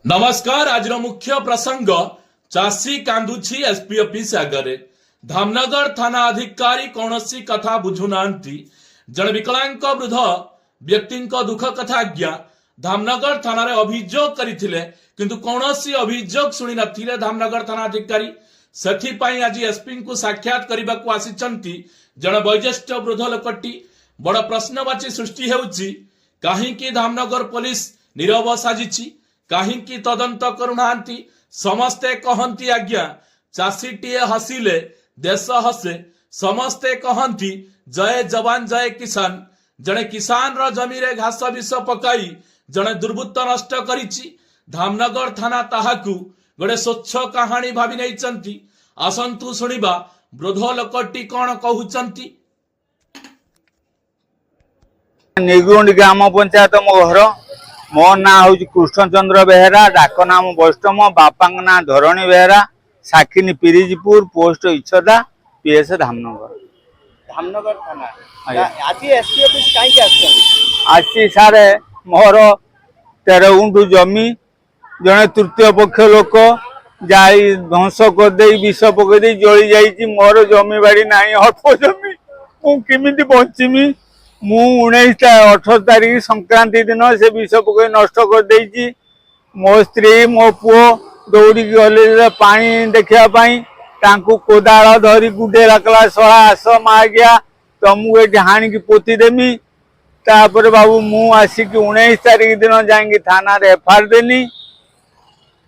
ନମସ୍କାର। ଆଜିର ମୁଖ୍ୟ ପ୍ରସଙ୍ଗ, ଚାଷୀ କାନ୍ଦୁଛି ଏସପି ଅଫିସ ଆଗରେ। ଧାମନଗର ଥାନା ଅଧିକାରୀ କୌଣସି କଥା ବୁଝୁନାହାନ୍ତି। ଜଣେ ବିକଳାଙ୍ଗ ବୃଦ୍ଧ ବ୍ୟକ୍ତିଙ୍କ ଦୁଃଖ କଥା ଆଜ୍ଞା, ଧାମନଗର ଥାନାରେ ଅଭିଯୋଗ କରିଥିଲେ, କିନ୍ତୁ କୌଣସି ଅଭିଯୋଗ ଶୁଣି ନଥିଲେ ଧାମନଗର ଥାନା ଅଧିକାରୀ। ସେଥିପାଇଁ ଆଜି ଏସପିଙ୍କୁ ସାକ୍ଷାତ କରିବାକୁ ଆସିଛନ୍ତି ଜଣେ ବୟୋଜ୍ୟେଷ୍ଠ ବୃଦ୍ଧ ଲୋକଟି। ବଡ ପ୍ରଶ୍ନବାଚୀ ସୃଷ୍ଟି ହେଉଛି, କାହିଁକି ଧାମନଗର ପୋଲିସ ନୀରବ ସାଜିଛି? କାହିଁକି ତଦନ୍ତ କରୁନାହାନ୍ତି? ସମସ୍ତେ କହନ୍ତି ଆଜ୍ଞା, ଚାଷୀଟିଏ ହସିଲେ ଦେଶ ହସେ। ସମସ୍ତେ କହନ୍ତି ଜୟ ଯବାନ, ଜୟ କିଷାନ। ଜଣେ କିଷାନର ଜମିରେ ଘାସ ବିଷ ପକାଇ ଜଣେ ଦୁର୍ବୃତ୍ତ ନଷ୍ଟ କରିଛି। ଧାମନଗର ଥାନା ତାହାକୁ ଗୋଟେ ସ୍ୱଚ୍ଛ କାହାଣୀ ଭାବି ନେଇଛନ୍ତି। ଆସନ୍ତୁ ଶୁଣିବା ବୃଦ୍ଧ ଲୋକଟି କଣ କହୁଛନ୍ତି। ନିଗୁଣ୍ଡି ଗ୍ରାମ ପଞ୍ଚାୟତ ମୋ ଘର। ମୋ ନାଁ ହଉଛି କୃଷ୍ଣଚନ୍ଦ୍ର ବେହେରା, ଡାକ ନାମ ବୈଷ୍ଣବ, ବାପାଙ୍କ ନାଁ ଧରଣୀ ବେହେରା, ସାଖିନୀ ପିରିଜିପୁର, ପୋଷ୍ଟ ଇଛଦା, ପିଏସ୍ ଧାମନଗର। ଧାମନଗର ଥାନା। ଆଜ୍ଞା। ଆଜି ଏସପି ଅଫିସ କାହିଁକି ଆସିଛନ୍ତି? ଆସି ସାରେ, ମୋର 13 ଗୁଣ୍ଠୁ ଜମି ଜଣେ ତୃତୀୟ ପକ୍ଷ ଲୋକ ଯାଇ ଧ୍ୱଂସ କରିଦେଇ, ବିଷ ପକେଇ ଦେଇ ଜଳି ଯାଇଛି। ମୋର ଜମି ବାଡି ନାହିଁ, ଅଳ୍ପ ଜମି, ମୁଁ କେମିତି ବଞ୍ଚିମି? ମୁଁ 18 ତାରିଖ ସଂକ୍ରାନ୍ତି ଦିନ ସେ ବିଷ ପକେଇ ନଷ୍ଟ କରିଦେଇଛି। ମୋ ସ୍ତ୍ରୀ, ମୋ ପୁଅ ଦୌଡ଼ିକି ଗଲେ ଯେ ପାଣି ଦେଖିବା ପାଇଁ, ତାଙ୍କୁ କୋଦାଳ ଧରି ଗୁଡେଇଲା, କଲା, "ଶଳା, ଆସ ମାଗିଆ, ତମକୁ ଏଠି ହାଣିକି ପୋତି ଦେମି।" ତାପରେ ବାବୁ, ମୁଁ ଆସିକି 19 ତାରିଖ ଦିନ ଯାଇକି ଥାନାରେ ଏଫଆଇଆର ଦେନି,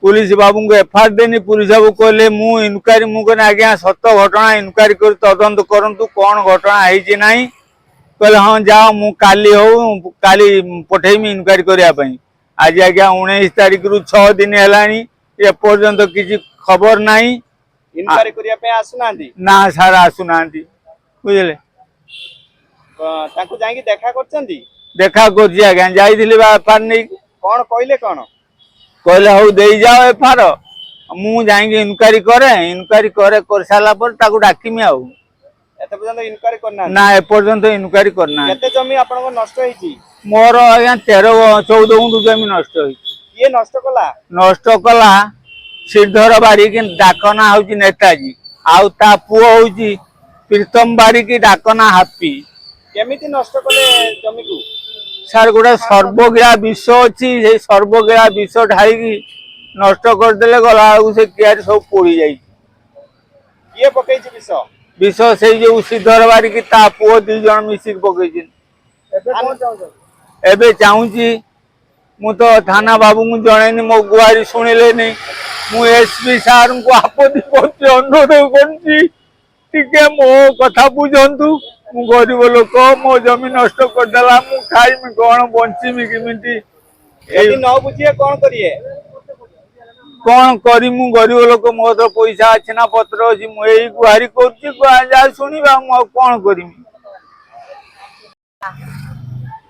ପୁଲିସ ବାବୁଙ୍କୁ ଏଫଆଇଆର ଦେନି। ପୁଲିସ ବାବୁ କହିଲେ, ମୁଁ ଇନକ୍ୱାରି, ମୁଁ କହିଲି, "ଆଜ୍ଞା, ସତ ଘଟଣା ଇନକ୍ୱାରି କରି ତଦନ୍ତ କରନ୍ତୁ, କଣ ଘଟଣା ହେଇଛି ନାହିଁ।" କହିଲେ, "ହଁ, ଯାଅ, ମୁଁ କାଲି ହଉ କାଲି ପଠେଇମି ଇନକ୍ୱାରି କରିବା ପାଇଁ।" ଆଜି ଆଜ୍ଞା 19 ତାରିଖରୁ 6 ଦିନ ହେଲାଣି, ଏପର୍ଯ୍ୟନ୍ତ କିଛି ଖବର ନାହିଁ। ଇନକ୍ୱାରି କରିବା ପାଇଁ ଆସୁନାହାନ୍ତି? ନା ସାର୍, ଆସୁନାହାନ୍ତି, ବୁଝିଲେ। ତାଙ୍କୁ ଯାଇକି ଦେଖା କରିଛନ୍ତି? ଦେଖା କରୁଛି ଆଜ୍ଞା, ଯାଇଥିଲି ବା ଏଫଆଇଆର ନେଇକି। କଣ କହିଲେ କଣ? କହିଲେ, "ହଉ, ଦେଇଯାଅ ଏଫଆଇଆର, ମୁଁ ଯାଇକି ଇନକ୍ୱାରି କରେ।" ଇନକ୍ୱାରି କରେ, କରିସାରିଲା ପରେ ତାକୁ ଡାକିମି ଆଉ। ଏତେ ପର୍ଯ୍ୟନ୍ତ ଇନକ୍ୱାରି କରିନାହାନ୍ତି? ନା, ଏପର୍ଯ୍ୟନ୍ତ ଇନକ୍ୱାରି କରିନାହାନ୍ତି। କେତେ ଜମି ଆପଣଙ୍କ ନଷ୍ଟ ହେଇଛି? ମୋର ଆଜ୍ଞା 13-14 ଗୁଣ୍ଠୁ ଜମି ନଷ୍ଟ ହେଇଛି। କିଏ ନଷ୍ଟ କଲା? ନଷ୍ଟ କଲା ଶ୍ରୀଧର ବାରିକ, ଡାକ ନାଁ ହଉଛି ନେତାଜୀ, ଆଉ ତା ପୁଅ ହଉଛି ପ୍ରୀତମ ବାରିକ, ଡାକ ନାଁ ହାପି। କେମିତି ନଷ୍ଟ କଲେ ଜମିକୁ? ସାର୍, ଗୋଟେ ସର୍ବଗିଳା ବିଷ ଅଛି, ସେଇ ସର୍ବଗିଳା ବିଷ ଢାଳିକି ନଷ୍ଟ କରିଦେଲେ। ଗଲା ବେଳକୁ ସେ କିଆରି ସବୁ ପୋଡି ଯାଇଛି। କିଏ ପକେଇଛି ବିଷ? ବିଷ ସେଇ ଯୋଉ ଶ୍ରୀଧର ବାରିକ, ତା ପୁଅ, ଦି ଜଣ ମିଶିକି ପକେଇଛନ୍ତି। ଏବେ କଣ ଚାହୁଁଛନ୍ତି? ଏବେ ଚାହୁଁଛି, ମୁଁ ତ ଥାନା ବାବୁଙ୍କୁ ଜଣେଇନି, ମୋ ଗୁହାରି ଶୁଣିଲେନି। ମୁଁ ଏସପି ସାର୍ଙ୍କୁ ଆପତ୍ତି କରୁଛି, ଅନୁରୋଧ କରୁଛି, ଟିକେ ମୋ କଥା ବୁଝନ୍ତୁ। ମୁଁ ଗରିବ ଲୋକ, ମୋ ଜମି ନଷ୍ଟ କରିଦେଲା, ମୁଁ ଖାଇମି କଣ, ବଞ୍ଚିମି କେମିତି? ଏଇ ଯଦି ନ ବୁଝିବେ କଣ କରିବେ? କଣ କରି, ମୁଁ ଗରିବ ଲୋକ, ମୋର ତ ପଇସା ଅଛି ନା ପତ୍ର ଅଛି। ମୁଁ ଏଇ ଗୁହାରି କରୁଛି, ଯାହା ଶୁଣିବା, ମୁଁ ଆଉ କଣ କରିମି?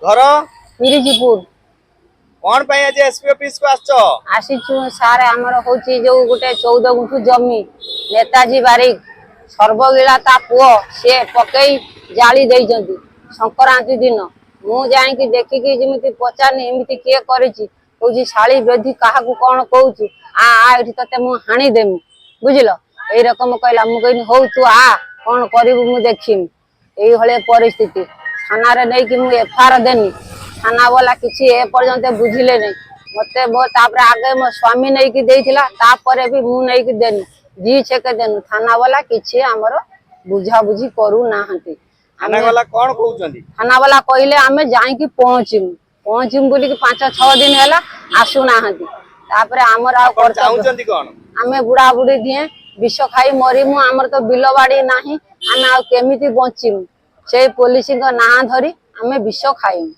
ଘର? ପିରିଜିପୁର। କଣ ପାଇଁ ଆଜି ଏସପି ଅଫିସ କୁ ଆସିଛ? ଆସିଛୁ ସାର୍, ଆମର ହଉଛି ଯୋଉ ଗୋଟେ 14 ଗୁଣ୍ଠୁ ଜମି, ନେତାଜୀ ବାରିକ ସର୍ବଗିଳା ତା ପୁଅ ସିଏ ପକେଇ ଜାଳି ଦେଇଛନ୍ତି ସଂକ୍ରାନ୍ତି ଦିନ। ମୁଁ ଯାଇକି ଦେଖିକି ଯେମିତି ପଚାରିନି, ଏମିତି କିଏ କରିଛି? କହୁଛି, "ଶାଳି ବେଧି, କାହାକୁ କଣ କହୁଛୁ? ଆ ଆ ଏଠି, ତତେ ମୁଁ ହାଣିଦେମି।" ବୁଝିଲ, ଏଇ ରକମ କହିଲା। ମୁଁ କହିନି, "ହଉ, ତୁ ଆ, କଣ କରିବୁ ମୁଁ ଦେଖିମି।" ଏଇଭଳିଆ ପରିସ୍ଥିତି। ଥାନାରେ ନେଇକି ମୁଁ ଏଫଆଇଆର ଦେନି, ଥାନା ବାଲା କିଛି ଏ ପର୍ଯ୍ୟନ୍ତ ବୁଝିଲେ ନାହିଁ ମତେ। ତାପରେ ଆଗେ ମୋ ସ୍ୱାମୀ ନେଇକି ଦେଇଥିଲା, ତାପରେ ବି ମୁଁ ନେଇକି ଦେନି, ଦି ଛେକେ ଦେନୁ। ଥାନା ବାଲା କିଛି ଆମର ବୁଝାବୁଝି କରୁନାହାନ୍ତି। ଥାନା ଆମେ ବାଲା କଣ କହୁଛନ୍ତି? ଥାନା ବାଲା କହିଲେ, ଆମେ ଯାଇକି ପହଞ୍ଚିମୁ ପହଞ୍ଚିମୁ ବୋଲିକି 5-6 ଦିନ ହେଲା ଆସୁନାହାନ୍ତି। ତାପରେ ଆମର ଆଉ କଣ କର୍ତ୍ତବ୍ୟ ଚାହୁଁଛନ୍ତି କଣ? ଆମେ ବୁଢା ବୁଢୀ ଦିଏଁ ବିଷ ଖାଇ ମରିମୁ। ଆମର ତ ବିଲ ବାଡି ନାହିଁ, ଆମେ ଆଉ କେମିତି ବଞ୍ଚିମୁ? ସେଇ ପୋଲିସଙ୍କ ନାଁ ଧରି ଆମେ ବିଷ ଖାଇମୁ।